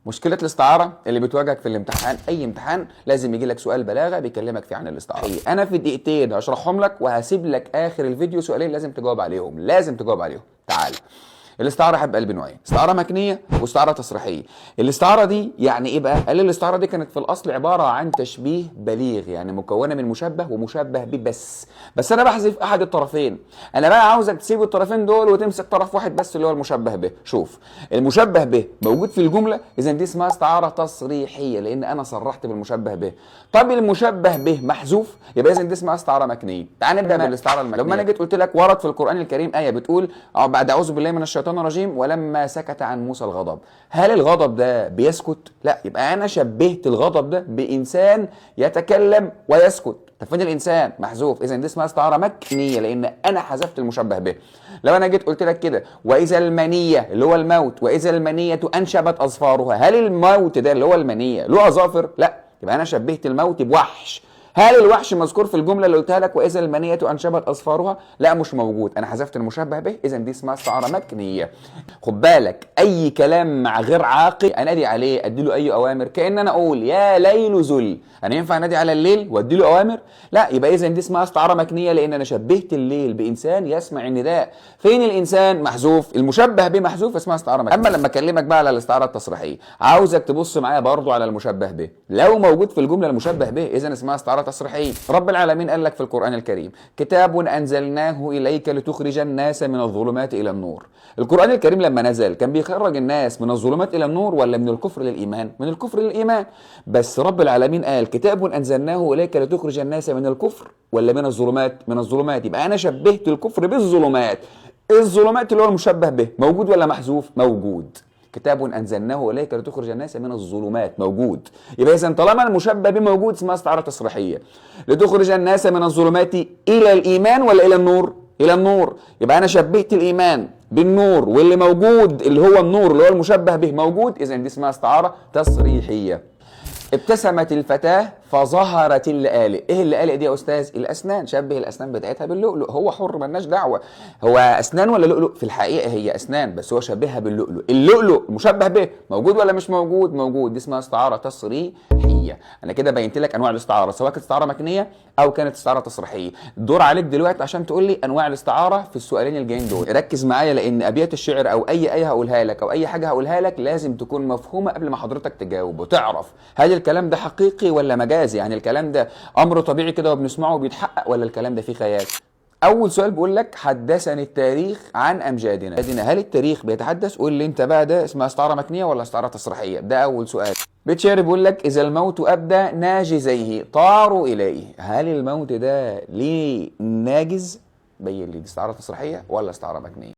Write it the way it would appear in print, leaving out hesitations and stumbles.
مشكلة الاستعارة اللي بتواجهك في الامتحان، اي امتحان لازم يجي لك سؤال بلاغه بيكلمك فيه عن الاستعارة. انا في دقيقتين هشرحهم لك وهسيب لك اخر الفيديو سؤالين لازم تجاوب عليهم، لازم تجاوب عليهم. تعال، الاستعارة حب قلبي نوعين: استعارة مكنيه واستعاره تصريحيه. الاستعارة دي يعني ايه بقى؟ قال الاستعارة دي كانت في الاصل عبارة عن تشبيه بليغ، يعني مكونة من مشبه ومشبه به بس انا بحذف احد الطرفين. انا بقى عاوزك تسيب الطرفين دول وتمسك طرف واحد بس اللي هو المشبه به. شوف، المشبه به موجود في الجمله، اذا دي اسمها استعارة تصريحيه لان انا صرحت بالمشبه به. طب المشبه به محذوف، يبقى اذا دي اسمها استعارة مكنيه. تعال نبدا بالاستعاره المكنية. لما انا جيت قلت لك ورد في القران الكريم ايه بتقول بعد اعوذ بالله من الشيطان الرجيم: ولما سكت عن موسى الغضب. هل الغضب ده بيسكت؟ لا، يبقى انا شبهت الغضب ده بانسان يتكلم ويسكت. طب فين الانسان؟ محذوف، اذا دي اسمها استعارة مكنيه لان انا حذفت المشبه به. لو انا جيت قلت لك كده: واذا المنية اللي هو الموت، واذا المنية انشبت اظفارها، هل الموت ده اللي هو المنية له اظافر؟ لا، يبقى انا شبهت الموت بوحش. هل الوحش مذكور في الجملة اللي قلتها لك واذا المنية انشبت اظفارها؟ لا، مش موجود، انا حذفت المشبه به، اذا دي اسمها استعارة مكنيه. خد بالك، اي كلام مع غير عاقل انادي عليه ادي له اي اوامر، كان انا اقول يا ليل زل، انا ينفع انادي على الليل وادي له اوامر؟ لا، يبقى اذا دي اسمها استعارة مكنيه لان انا شبهت الليل بانسان يسمع النداء. فين الانسان؟ محذوف، المشبه به محذوف، اسمها استعارة مكنيه. اما لما اكلمك بقى على الاستعارة التصريحيه، عاوزك تبص معايا برضو على المشبه به. لو موجود في الجملة المشبه به، اذا اسمها استعارة تصريحيه. رب العالمين قال لك في القرآن الكريم: كتاب أنزلناه إليك لتخرج الناس من الظلمات إلى النور. القرآن الكريم لما نزل كان بيخرج الناس من الظلمات إلى النور ولا من الكفر للإيمان؟ من الكفر للإيمان. بس رب العالمين قال كتاب أنزلناه إليك لتخرج الناس من الكفر ولا من الظلمات؟ من الظلمات. يبقى أنا شبهت الكفر بالظلمات. الظلمات اللي هو المشبه به موجود ولا محذوف؟ موجود. كتاب انزلناه اليك لتخرج الناس من الظلمات موجود، يبقى اذا طالما المشبه به موجود اسمها استعارة تصريحيه. لتخرج الناس من الظلمات الى الايمان ولا الى النور؟ الى النور. يبقى انا شبهت الايمان بالنور، واللي موجود اللي هو النور اللي هو المشبه به موجود، اذا دي اسمها استعارة تصريحيه. ابتسمت الفتاة فظهرت اللآلئ. ايه اللآلئ دي يا استاذ؟ الاسنان، شبه الاسنان بتاعتها باللؤلؤ. هو حر، ملناش دعوة، هو اسنان ولا لؤلؤ؟ في الحقيقة هي اسنان، بس هو شبهها باللؤلؤ. اللؤلؤ مشبه به موجود ولا مش موجود؟ موجود، دي اسمها استعارة تصريحية. انا كده بينت لك انواع الاستعارة، سواء كانت استعارة مكنية او كانت استعارة تصريحية. الدور عليك دلوقتي عشان تقول لي انواع الاستعارة في السؤالين الجايين دول. ركز معايا، لان ابيات الشعر او اي ايه هقولها لك او اي حاجة هقولها لك لازم تكون مفهومة قبل ما حضرتك تجاوب، وتعرف هل الكلام ده حقيقي ولا مجازي، يعني الكلام ده امر طبيعي كده وبنسمعه وبيتحقق ولا الكلام ده فيه خيال. اول سؤال بيقول لك: حدثني التاريخ عن امجادنا. هل التاريخ بيتحدث؟ قول لي انت بقى ده اسمها استعارة مكنيه ولا استعارة تصريحيه؟ ده اول سؤال. بيت شعر بيقول لك: اذا الموت ابدى ناجزيه طاروا اليه. هل الموت ده ليه ناجز؟ بين لي دي استعارة تصريحيه ولا استعارة مكنيه؟